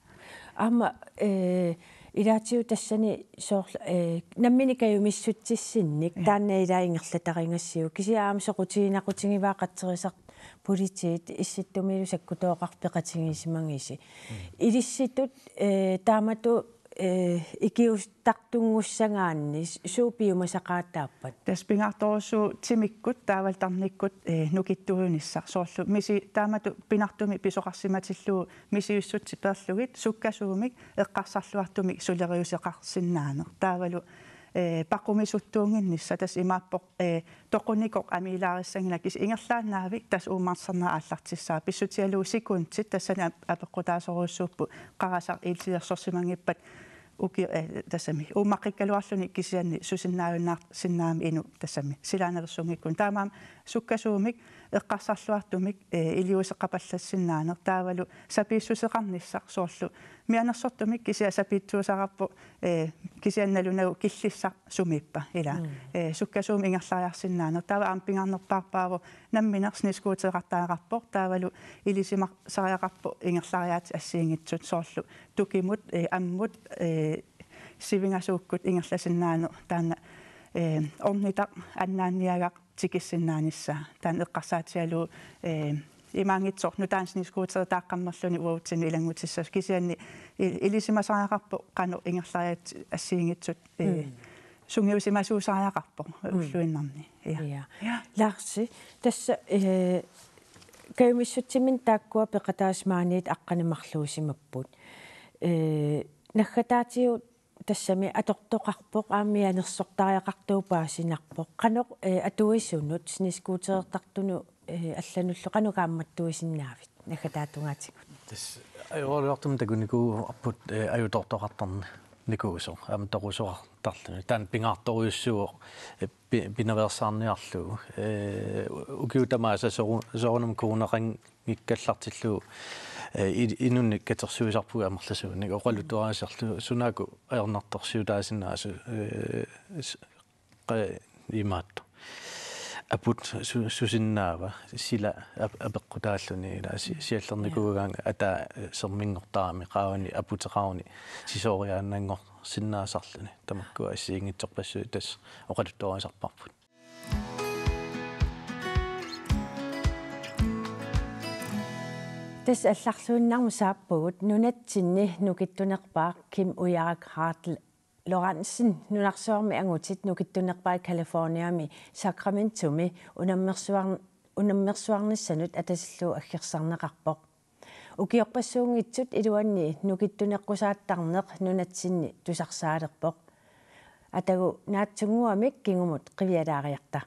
Aamma, ee, ilaatigut tassani soorlu, ee, nammineq kajumissutsissinnik, ja, taanna ilaa ingerlatarigassiuk. Kisianni aamma soqutiginaqqutigivaa qatserisartut politiit Issittumilu sakkutooqarfik peqatigiissimagisi. Mm. Ilissitut, ee, taamatut, ee, ikiustartunngussagaanni suut piumasaqaataappat? Tassa pingaartorujussuuvoq timikkut taavalu tarnikkut, ee, nukittuujunissaq soorlu misi-, taamatut pinartumik pisoqarsimatillugu misissutsip peerlugit sukkasuumik eqqarsarluartumik suleriuseqarsinnaaneq. Taavalu, ee, paqumisuttuunnginnissaq, tassa imaappoq, ee, toqunikoq amiilaarissanngilaq, kisianni ingerlaannaavik tassa uummarsarneq aallartissaaq, pissutigalugu sekundit tassani ap-, apeqqutaasorujussuupput, qarasaq iillilersorsimanngippat uki-, ee, tassami uummaqqikkaluarluni kisianni susinnaajunnaarsinnaammat inuk tassami silaannalersunngikkuni. Taamaammat sukkasuumik eqqarsarluartumik, ee, iliuuseqapallassinnaaneq, taavalu sapiissuseqarnissaq soorlu mianersortumik kisianni sapiitsuusararpoq, ee, kisianni nalunagu killissaq sumiippa ilaa. Mm. Ee, sukkasuumik ingerlariarsinnaaneq. Taava aamma pingaarnerpaarpaavoq nammineq snescootereqartariaqarpoq, taavalu ilisimasariaqarpoq ingerlariaatsip assigiinngitsut soorlu tukimut, ee, ammut, ee, sivingasuukkut ingerlasinnaaneq taanna, ee, ornitaq annaanniagaq tikissinnaanissaa. Taanna eqqarsaatigalugu, ee, imaanngitsoq nutaanik snescooteritaaqqammerluni uatsinnut ilanngutissasut, kisianni i-, ilisimasariaqarpoq qanoq ingerlariaatsip assigiinngitsut, ee, mm, sungiusimasuusariaqarpoq, mm, ulluinnarni. Ja. Ja. Ja. Larsi, tassa, ee, kajumissutsiminnik taakkua peqataasut maaniittut aqqaneq-marluusimapput. Ee, naggataatigut tassami atortoqarpoq, aamma mianersortariaqartuuvoq, paasinarpoq. Qanoq, ee, atuisunut, snescooterertartunut, ee, allanullu qanoq kaammattuisinnaavit naggataata tungaatigut? Tassa ajoraluartumik takunikuuarput, ee, ajutoortoqartarneq. Nikuusoq aamma toqusoqartarluni. Taanna pingaartorujussuuvoq, eh, pi-, pinaveersaarniarlugu. Eh, ukiut tamaasa soru-, soorunami coronanngikkallartillugu, eh, i-, inunnik katersuisarpugut amerlasuunik. Oqaluttuarisarlugu sunaakku ajornartorsiutaasinnaasut, eh, s-, qa-, imaattoq. Aput su-, susinnaava, sila ap-, apeqqutaalluni, ila si-, siallernikuugaanga ataa serminngortarami qaavani aputeqaruni sisoriaannanngorsinnaasarluni. Tamakkua assigiinngitsorpassuit tassa oqaluttuarisarparput. Tassa allarluinnarmik saappugut nunatsinni nukittunerpaaq Kim Ujaak Hartl Lorentzen nunarsuarmi angutit nukittunerpaat Californiami Sacramentomi unammersuar-, unammersuarnissanut atatillugu aggersarneqarpoq. Ukiorpassuunngitsut iluanni nukittuneqqusaattarneq nunatsinni tusarsaalerpoq. Atagu naatsunnguamik kingumut qivialaariarta.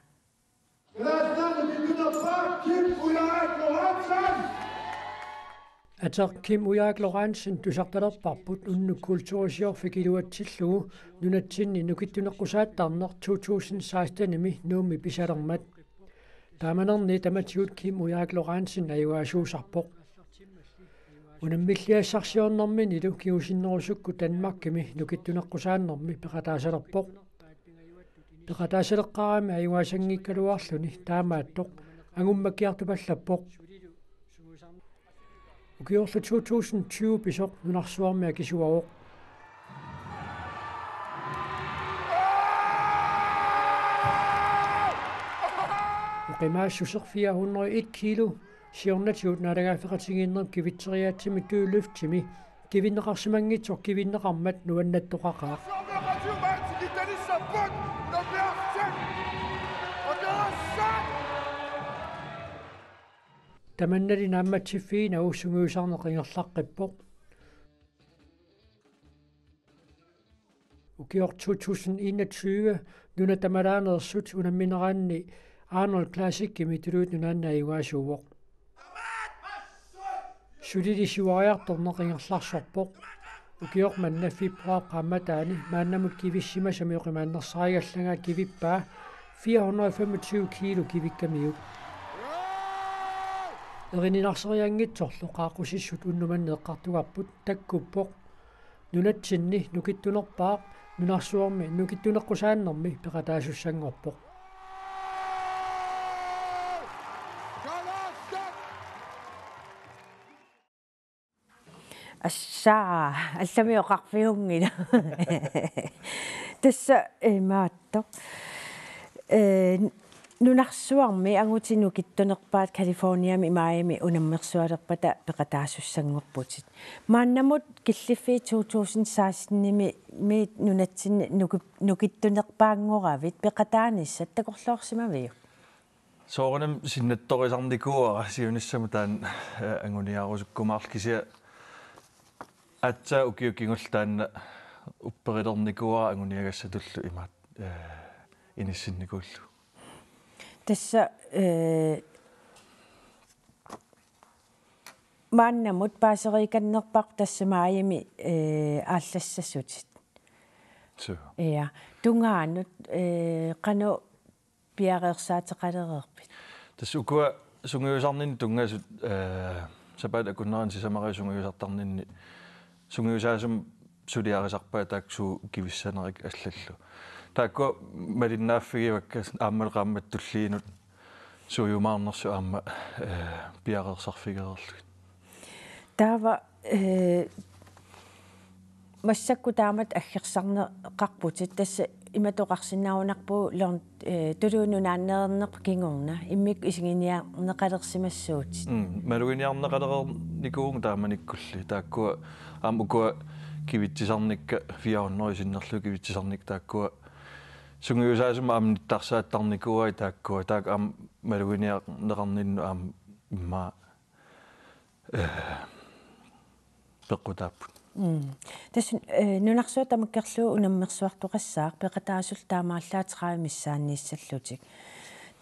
Ateq Kim Ujaak Lorentzen tusartalerparput unnuk kulturisiorfik iluatsillugu nunatsinni nukittuneqqusaattarneq to tusind seksten-imi Nuummi pisalermat. Taamanerni tamatigut Kim Ujaak Lorentzen ajugaasuusarpoq. Unammilliassarsiornerminilu kingusinnerusukkut Danmarkimi nukittuneqqusaannermi peqataasalerpoq. Peqataasaleqqaarami ajugaasanngikkaluarluni taamaattoq angummakkiartupallappoq. Ukiorlu to tusind tyve pisoq nunarsuarmi akisuavoq. Oqimaassuseq fire hundrede og et kilo siornatigut naalagaaffeqatigiinnermut kivitseriaatsimi dødløftimi kivinneqarsimanngitsoq kivinneqarmat nuannattoqaqaaq. Tamannali naammatsiffiginagu sungiusarneq ingerlaqqippoq. Ukioq to tusind enogtyve nuna tamalaaneersut unammineranni Arnold Classicimi Tuluit Nunaanni ajugaasuuvoq. Sulili siuariartorneq ingerlarsorpoq. Ukioq manna februar qaammataani maannamut kivissimasami oqimaannersarigallanga kivippaa fire hundrede og femogtyve kilo kivikkamiuk. Erinilarserianngitsorlu qaaqqusissut unnuk manna eqqartugarput takkuppoq. Nunatsinni nukittunerpaaq nunarsuarmi nukittuneqqusaannermi peqataasussanngorpoq. Assaa, allami oqarfiunngilaq. Tassa imaattoq. Eh, nunarsuarmi angutit nukittunerpaat Californiami Miami unammersualerpata peqataasussanngorputit. Maannamut killiffiit to tusind seksten-imi miit nunatsinni nuki-, nukittunerpaanngoravit peqataanissat takorloorsimaviuk? Soorunami sinnattorisarnikuuara siunissamut taanna, eh, anguniarusukkumaarlugu kisianni aatsaat ukiut kingulliit taanna upperilernikuuara anguniagassatullu imaat, eh, inissinnikuullugu. Tassa, eh, maannamut paaseriikannerpaaq tassa maajimi, eh, aallassasutit. Suu. Ja, tungaanut, eh, qanoq piareersaateqalereerpit? Tassa ukua sungiusarninni tunngasut, eh, sapaatip akunnerani sisamariit sungiusartarninni sungiusaasumik suliarisarpaat taakku suut kivissanerit allallu. Taakkua malinnaaffigivakka aammalu qaammatit tulliinut suujumaarnersut aamma, eh, piareersarfigereerlugit. Taava, eh, massakkut taamatut aggersarneqarputit tassa imatut oqarsinnaajunnaarpugut Lon-, eh, Tuluit Nunaanneernerput kingorna immikkut isiginiarneqalersimassuutit. Mm, maluginiarneqalereernikuuvunga taamanikkulli. Taakkua aamma ukua kivitsisarnikka fire hundrede sinnerlugit kivitsisarnikka taakkua sungiusaasumik aamma nittarsaattarnikuuai taakkua. Taakku aamma maluginiarneqarninnut aamma immaqa, eh, peqqutaapput. Mm. Tassa, eh, nunarsuaq tamakkerlugu unammersuartoqassaaq peqataasullu taamaallaat tredive missaanniissallutik.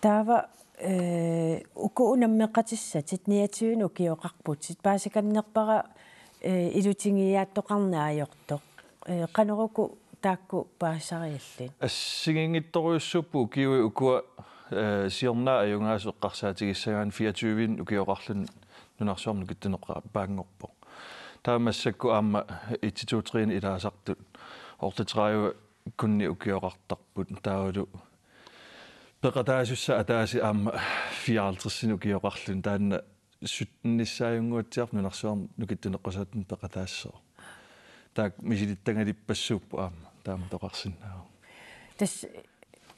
Taava, eh, uku unammeqatissatit niogtyve-nut ukioqarputit paasikannerpara, eh, ilutigiiaattoqarneq ajortoq. eh, qanoruku taakku paasisariallit? Assigiinngitsorujussuupput ukiut ukua, eh, siorna ajugaasut eqqarsaatigissagaanni fireogtyve ukioqarluni nunarsuarmi nukittuneqarpaanngorpoq. Taava massakkut aamma et, to, tre-ni ilaasartut otteogtredive-kkunni ukioqartarput, taavalu peqataasussaq ataaseq aamma fireoghalvtreds-inik ukioqarluni, taanna syttenissaajunnguatsiarpoq nunarsuarmi nukittuneqqusaatini peqataassooq. Taakku misilittagalippassuupput aamma, taamatut oqarsinnaavunga. Tassa,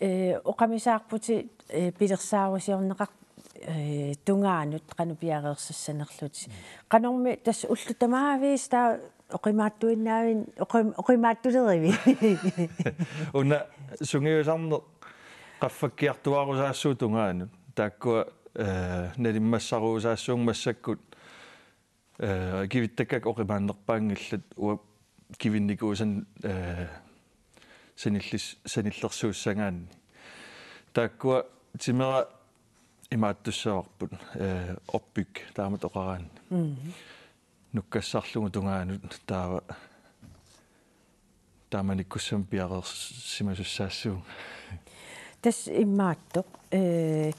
eh, oqamisaarputit, eh, pilersaarusiorneqar-, eh, tungaanut qanoq piareersassanerlutit. Qanormi tassa ullut tamaaviisa taava oqimaattuinnaavit, oqim-, oqimaattuleriviuk? Una sungiusarneq qaffakkiartuaarusaassuuvoq tungaanut. Taakkua, eh, nalimmassaruusaassuunga massakkut, eh, kivittakkakka oqimaannerpaanngillat, uanga kivinnikuusannut, eh, sanillis-, sanillersuussagaanni. Taakkua timera imaattussavarput, eh, opbygge taamatut oqaraanni. Mhm. Nukkassarlugu tungaanut taava taamanikkussamut piareersimasussaassuunga. Tassa imaattoq, eh,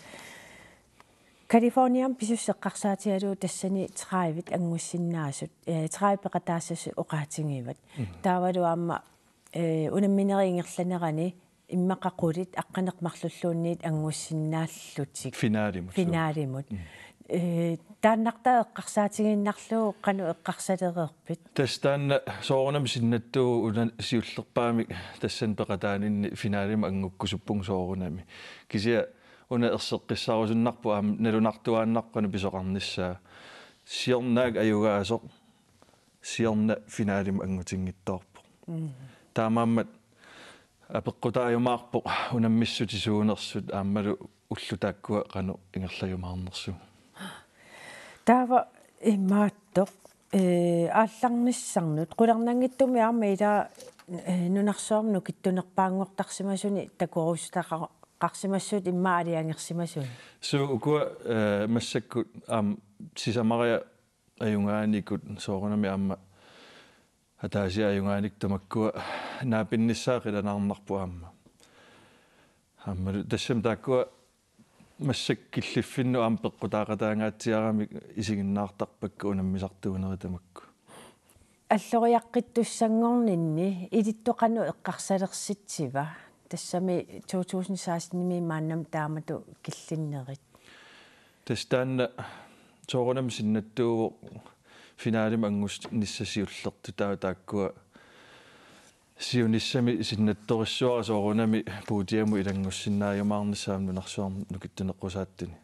Californiami pisussat eqqarsaatigalugu tassani tredive angussinnaasut, eh, tredive peqataassasut oqaatigivat. Mhm. Taavalu aamma, eh, unamminerit ingerlanerani immaqa qulit aqqaneq-marlulluunniit angussinnaallutik. Finalimut, suu. Finalimut. Mm. Eh, taannartaa eqqarsaatigiinnarlugu qanoq eqqarsalereerpit? Tassa taanna soorunami sinnattuuvoq una siullerpaamik tassani peqataaninni finalimut angukkusuppunga soorunami. Kisianni una erseqqissarusunnarpoq aamma nalunartuaannarpoq qanoq pisoqarnissaa. Siorna ajugaasoq, siorna finalimut angutinngitsoorpoq. Mm. Taamaammat apeqqutaajumaarpoq unammissutisuunersut aammalu ullut taakkua qanoq ingerlajumaarnersut. Taava imaattoq, eh, aallarnissannut, qularnanngitsumik aamma ilaa, eh, nunarsuarmi nukittunerpaanngortarsimasuni takorusuttaqarsimassuutit immaqa aalajangersimasuni? Suu, ukua, eh, massakkut aamma sisamariat ajugaanikut soorunami aamma ataasiarluni ajugaanikkut tamakkua naapinnissaat qilanaarnarput aamma. Aammalu tassami taakkua massakkut killiffinnut aamma peqqutaaqataangaatsiaramik isiginnaartarpakka unammisartuunerit tamakku. Alloriaqqittussanngorninni ilittoq qanoq eqqarsalersitsiva? Tassami to tusind seksten-imi maannamut taamatut killinnerit. Tassa taanna soorunami sinnattuuvoq finalimut angunnissaq siullertut, taava taakkua siunissami sinnattorissuara soorunami podiumut ilanngussinnaajumaarnissaq aamma nunarsuarmi nukittuneqqusaatini.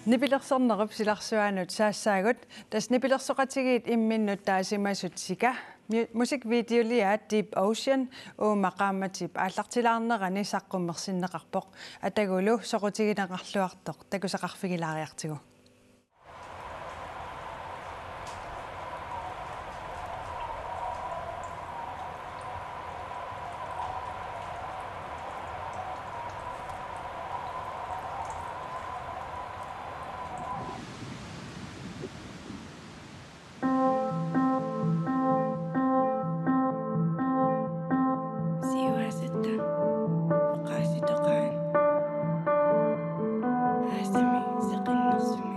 Nipilersornerup silarsuaanut saassaagut, tassa nipilersoqatigiit imminnut taasimasut Sika, mu-, musikvideoliaat Deep Ocean, uuma qaammatip aallartilaarnerani saqqummersinneqarpoq, atagulu soqutigineqarluartoq takusaqarfigilaariartigu. Siuaasutta oqaaseqaat. Aasami seqinnersumi.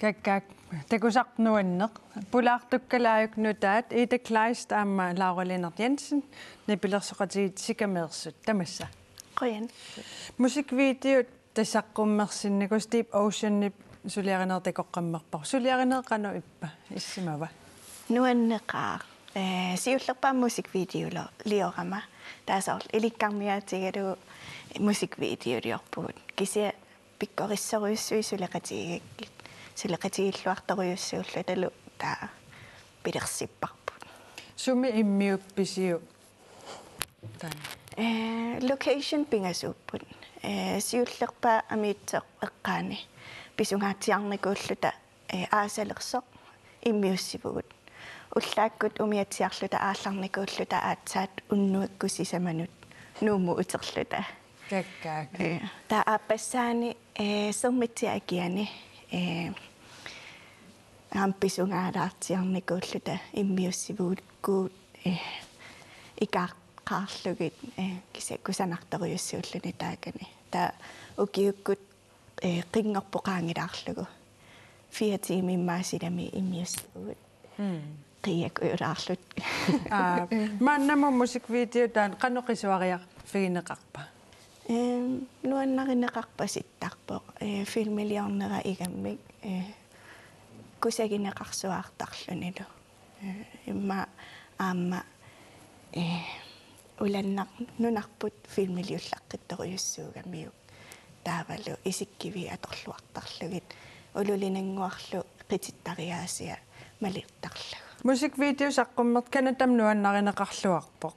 Kakkaak, takusarput nuanneq. Pulaartukkalaajuk nutaat, Ida Kleist aamma Laura Lennert Jensen, nipilersoqatigiit Sikameersut, tamassa. Qujan. Musikvideot tassa saqqummersinnikuusat, Deep Oceanip suliarineq takoqqammerparput. Suliarineq qanoq ippa, issimava? Nuanneqaaq. Eh, siullerpaamik musikvideoliorama. Taava soorlu ilikkarniaatigalugu musikvideoliorpugut. Kisianni pikkorissorujussuit suleqatigigakkit, suleqatigilluartorujussuullutalu taava pilersipparput. Sumi immiuppisiuk taanna? Eh, location pingasuupput. Eh, siullerpaaq Amiitsoq eqqaani pisungaatsiarnikuulluta, eh, aasalersoq immiussivugut. Ullaakkut umiatsiarluta aallarnikuulluta aatsaat unnuakkut sisamanut Nuummut uterluta. Kakkaak. Eh, taava aappassaani, eh, Sermitsiaq akiani, eh, aamma pisungaalaatsiarnikuulluta immiussivugut, eh, ikaqqaarlugit, eh, kisianni kusanartorujussuulluni taakani. Taava ukiukkut, eh, qinngorpoq qaangilaarlugu. Fire timer immaqa silami immiussivugut. Mm. Qiiakujulaarluta. Aa, maannamut musikvideo taanna qanoq qisuariarfigineqarpa? Ehm, nuannarineqarpasittarpoq. Eh, filmiliornera igammik, eh, kusagineqarsuartarlunilu. Eh, immaqa aamma, eh, ulannar-, nunarput filmiliullaqqittorujussuugamiuk. Taavalu isikkiviit atorluartarlugit, ululinnguarlu qitittariaasia malittariaqarlugu. Musikvideo saqqummertut Canadami nuannarineqarluarpoq.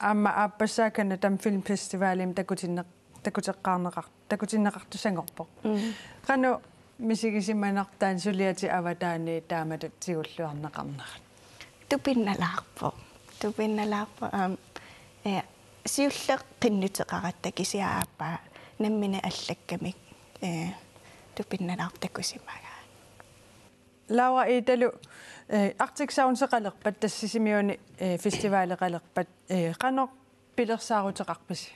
Aamma aappassaa Canadami filmfestivalimi takutinneq-, takuteqqaarneqar-, takutinneqartussanngorpoq. Mm. Qanoq misigisimanarpa taanna suliatit avataaniit taamatut tigulluarneqarnerat? Tupinnalaarpoq. Tupinnalaarpoq, aamma, eh, siulleq qinnuteqaratta kisianni aappaa nammineq allakkamik, eh, tupinnalaarpoq takusimagaa. Laura, Idalu, eh, Arctic Sounds-eqalerpat, tassa Sisimiuni, eh, festivaleqalerpat, eh, qanoq pilersaaruteqarpisi?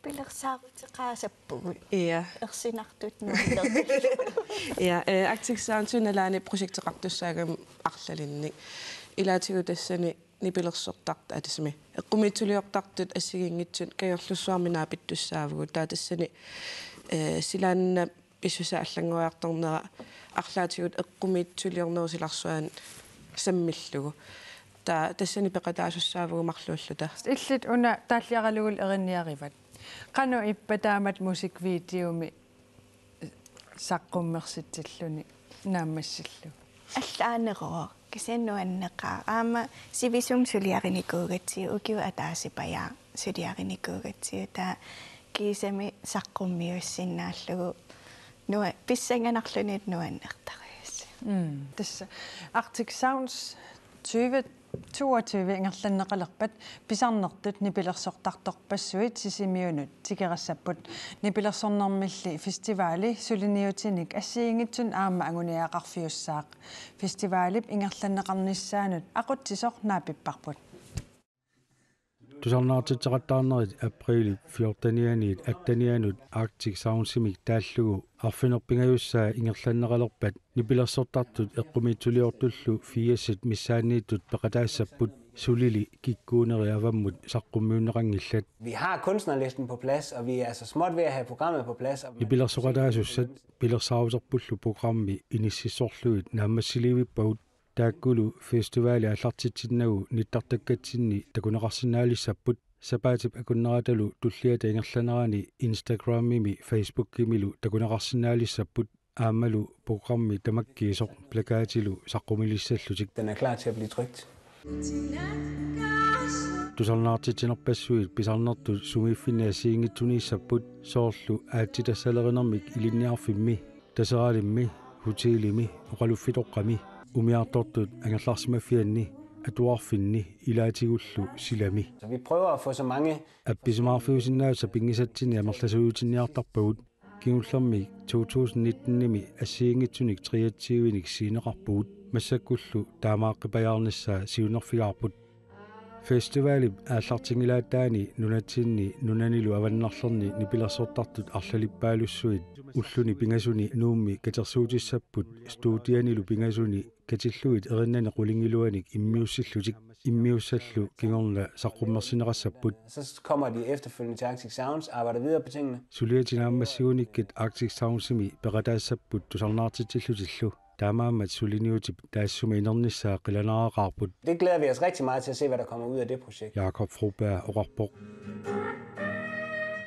Pilersaaruteqaasappugut. Ja. Ersinartut nuullertut. Ja, eh, Arctic Sounds-ip nalaani projekteqartussaagami arlalinnik. Ilaatigut tassani nipilersortartut, aa, tassami eqqumiitsuliortartut assigiinngitsut Kangerlussuarmi naapittussaavugut. Taava tassani, eh, silaannap pissusia allanngoriartornera arlaatigut eqqumiitsuliornerup silarsuani sammillugu. Taava tassani peqataasussaavugut marluulluta. Illit una taalliaralugulu erinniarivat. Qanoq ippa taamatut musikvideomi saqqummersitsilluni naammassillugu? Allaaneruvoq, kisianni nuanneqaaq. Aamma sivisumik suliarinikuugatsigu, ukiup ataasipajaaq suliarinikuugatsigu, taava kiisami saqqummiussinnaallugu nua-, pissanganarlunilu nuannertarujussuuvoq. Mm. Tassa Arctic Sounds tyve toogtyve ingerlanneqalerpat pisarnertut nipilersortartorpassuit Sisimiunut tikerassapput. Nipilersornermilli festivali suliniutinik assigiinngitsunik aamma anguniagaqarfiussaaq. Festivalip ingerlanneqarnissaanut aqutsisoq naapipparput. Tusarnaartitseqattaarnerit aprilip fjortenianiit attenianut Arctic Soundsimik taallugu arfineq-pingajussaa ingerlanneqalerpat nipilersortartut eqqumiitsuliortullu firsit missaanniittut peqataassapput, sulili kikkuuneri avammut saqqummiunneqanngillat. Vi har kunstnerlisten på plads, og vi er så småt ved at have programmet på plads. Og Nipilersoqataasussat pilersaaruterpullu programmi inississorlugit naammassiliivippagut. Taakkulu festivali aallartitsinnagu nittartakkatsinni takuneqarsinnaalissapput, sapaatip akunneratalu tulliata ingerlanerani Instagramimi Facebookimilu takuneqarsinnaalissapput, aammalu programmi tamakkiisoq plakatilu saqqumilissallutik. Den er klar til at blive trykt. Tusarnaartitsinerpassuit pisarnertut sumiiffinni assigiinngitsuniissapput, soorlu aatsitassalerinermik ilinniarfimmi, Taseralimmi, hotelimi, oqaluffitoqqami, umiartortut angerlarsimaffianni, atuarfinni ilaatigullu silami. Så vi prøver at få så mange Appisimaarfiusinnaasut sapinngisatsinni amerlasuutinniartarpagut, kingullermik to tusind nitten-imi assigiinngitsunik treogtyve-nik sceneqarpugut, massakkullu taamaaqqipajaarnissaa siunnerfigaarput. Festivalip aallartinngilaataani nunatsinni nunanilu avannarlerni nipilersortartut arlalippaalussuit ulluni pingasuni Nuummi katersuutissapput studianilu pingasuni katillugit erinnani qulingiluanik immiussillutik, immiussallu kingorna saqqummersinneqassapput. Så kommer de efterfølgende til Arctic Sounds, arbejder videre på tingene. Suliatit naammassigunikkat Arctic Soundsimi peqataassapput tusarnaartitsillutillu. Taamaammat suliniutip taassuma inernissaa qilanaaraqaarput. Det glæder vi os rigtig meget til at se, hvad der kommer ud af det projekt. Jakob Froberg oqarpoq.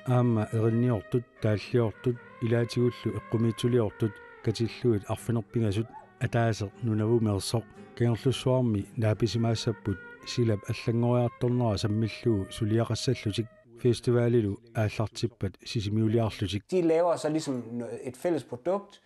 Aamma erinniortut, taalliortut, ilaatigullu eqqumiitsuliortut katillugit arfineq-pingasut ataaseq Nunavumeersoq. Kangerlussuarmi naapisimaassapput silap allanngoriartornera sammillugu suliaqassallutik festivalilu aallartippat Sisimiuliarlutik. De laver så ligesom noget- et fælles produkt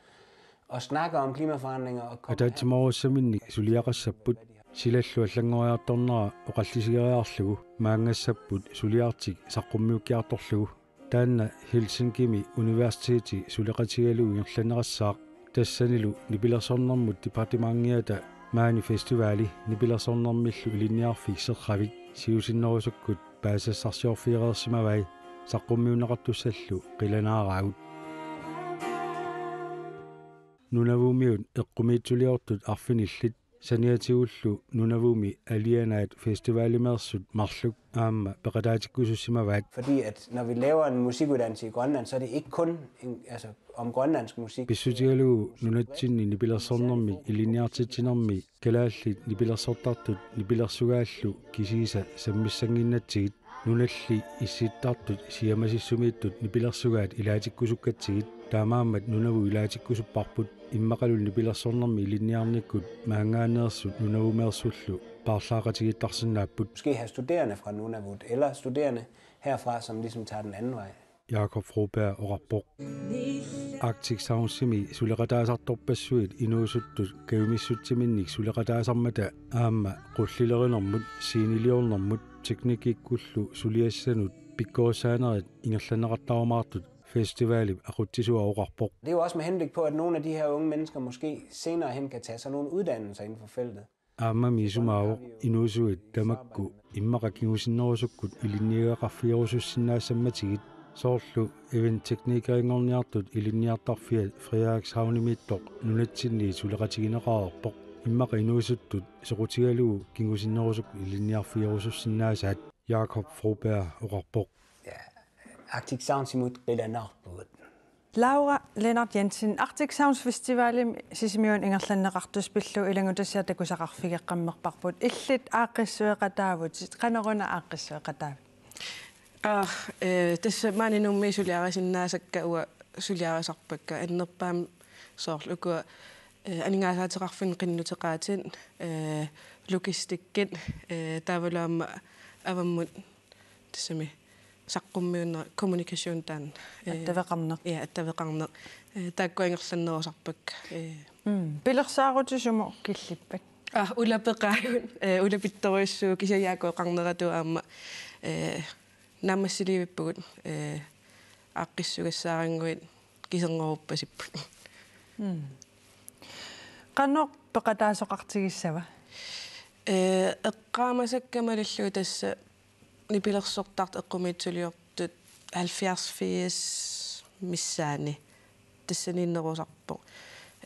og snakker om klimaforandringer og kommer Ataatsimoorussaminnik suliaqassapput silallu allanngoriartornera oqallisigeriarlugu maanngassapput suliartik saqqummiukkiartorlugu. Taanna Helsinkimi universiteti suleqatigalugu ingerlanneqassaaq. Tassanilu nipilersornermut departementsiata maani festivali nipilersornermillu ilinniarfik Serravik siusinnerusukkut paasassarsiorfigereersimavai, saqqummiunneqartussallu qilanaaraagut. Nunavumiut eqqumiitsuliortut arfinillit saniatigullu Nunavumi alianaat festivalimeersut marluk aamma peqataatikkusussimavaat. Fordi at når vi laver en musikuddannelse i Grønland, så er det ikke kun en, altså, om grønlandsk musik. Pissutigalugu nunatsinni nipilersornermik ilinniartitsinermi kalaallit nipilersortartut nipilersugaallu kisiisa sammissannginnatsigit. Nunalli issittartut siamasissumiittut nipilersugaat ilaatikkusukkatsigit, taamaammat Nunavut ilaatikkusupparput, immaqalu nipilersornermi ilinniarnikkut maanngaanneersut Nunavumeersullu paarlaaqatigiittarsinnaapput. Måske have studerende fra Nunavut, eller studerende herfra, som ligesom tager den anden vej. Jakob Froberg oqarpoq. Arctic Soundsimi suleqataasartorpassuit inuusuttut kajumissutsiminnik suleqataasarmata aamma qullilerinermut, sceneliornermut, teknikkikkullu suliassanut pikkorissaanerit ingerlanneqartarumaartut festivalip aqutsisua oqarpoq. Det er jo også med henblik på, at nogle af de her unge mennesker måske senere hen kan tage sig nogle uddannelser inden for feltet. Aammami isumaavoq inuusuit tamakku immaqa kingusinnerusukkut ilinniagaqarfigerusussinnaassammatigit, soorlu eventteknikeringorniartut ilinniartarfiat Frederikshavnimiittoq nunatsinniit suleqatigineqareerpoq. Immaqa inuusuttut soqutigalugu kingusinnerusukkut ilinniarfigerusussinnaasaat, Jakob Froberg oqarpoq. Ja, Arctic Soundsimut qilanaarpugut. Laura Lennart Jensen, Arctic Sounds Festivalimi Sisimiuni ingerlanneqartusi pillugu ilanngutassiaq takusaqarfigeqqammerparput. Illit aaqqissueqataavutit, qanoruna aaqqissueqataavit? Aa, eh, tassa maani Nuummi suliarisinnaasakka uanga suliarisarpakka, annerpaamik soorlu ukua, eh, aningaasaateqarfinni qinnuteqaatit, eh, logistikkit, eh, taavalu aamma avammut tassami saqqummiunneq, kommunikation taanna. Eh, Attaveqarneq. Ja, attaveqarneq. Eh, taakkua ingerlannerusarpakka. Eh. Mm. Pilersaarutit sumut killippat? Ah, ulapeqaagut, eh, ulapittorujussuuvoq kisianni jaaku oqarneratut aamma, eh, naammassiliivippugut, eh, aaqqissugassaarannguit kiserngoruppasipput. Mm. Qanoq peqataasoqartigissava? Eh, eqqaamasakka malillugu tassa nipilersortartut eqqumiitsuliortut halvfjerds firs missaanni tassaniinnerusarpoq.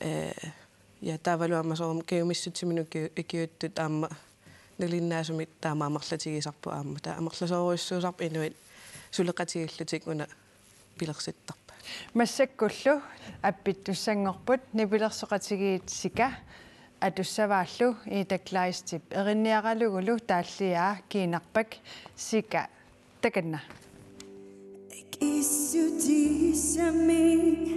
Eh, ja, taavalu aamma soorlu kajumissutsiminut uki-, ukiuttut aamma nalinginnaasumik taama amerlatigisarput aamma. Taava amerlasoorujussuusarput inuit suleqatigiillutik una pilersittarpaat. Massakkullu appittussanngorput nipilersoqatigiit Sika atussavaallu Ida Kleistip erinniaralugulu taalliaa kiinarpak. Sika, takanna. Kissutisamik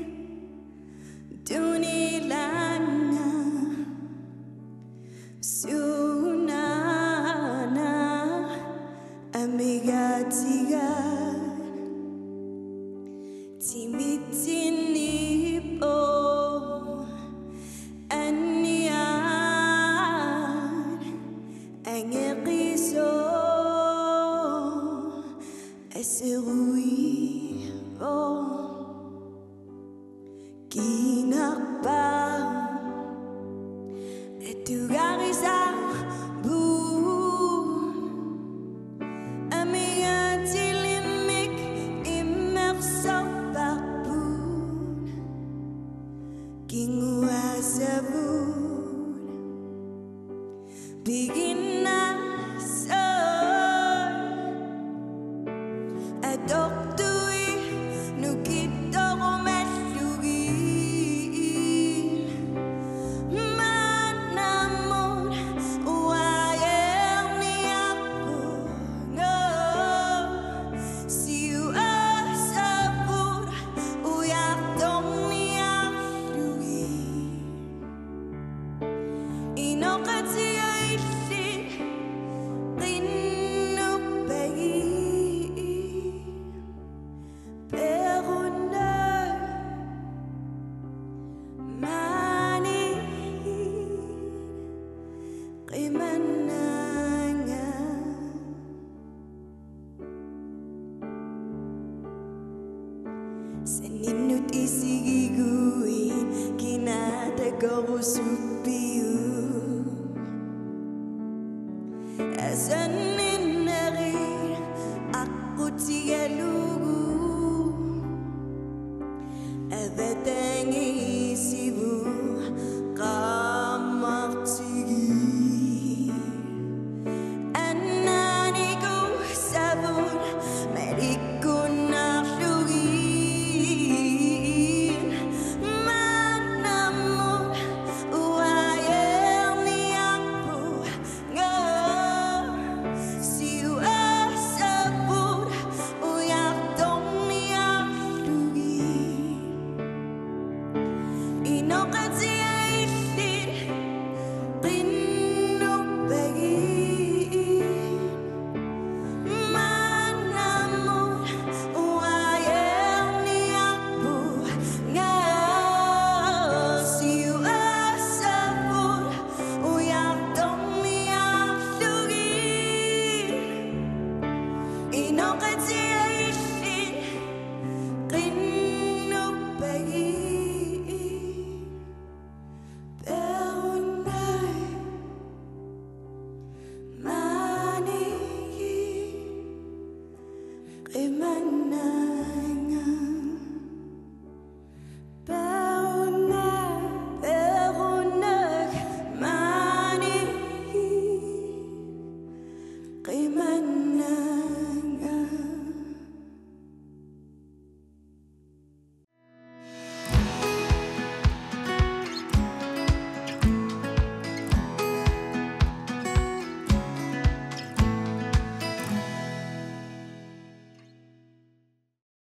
tunilanga sunaana amigatiga timitsinniippo anniat angeqiso aseruivo kiinarpa atugarisarput Atortui nukittorumallugit maannamut uagerniarpunga, siuarsaput ujartorniarlugit. Inoqatigiit illit qinnuppagit, perunnaq maaniigit qimannaanga. Saninnut isigiguit kina takorusuppiuk? Asanninnerit aqqutigalugu avatangiisigut qaammartigit. Annaanikussavut malikkunnaarlugit maannamut uagerniarpunga, siuarsaput ujartorniarlugit. Inoqatigiit illit qinnuppagit, maannamut uagerniarpunga, siuarsaput ujartorniarlugit. Inoqatigiit illit qinnuppagit, perunnaq maaniigit qimannaanga.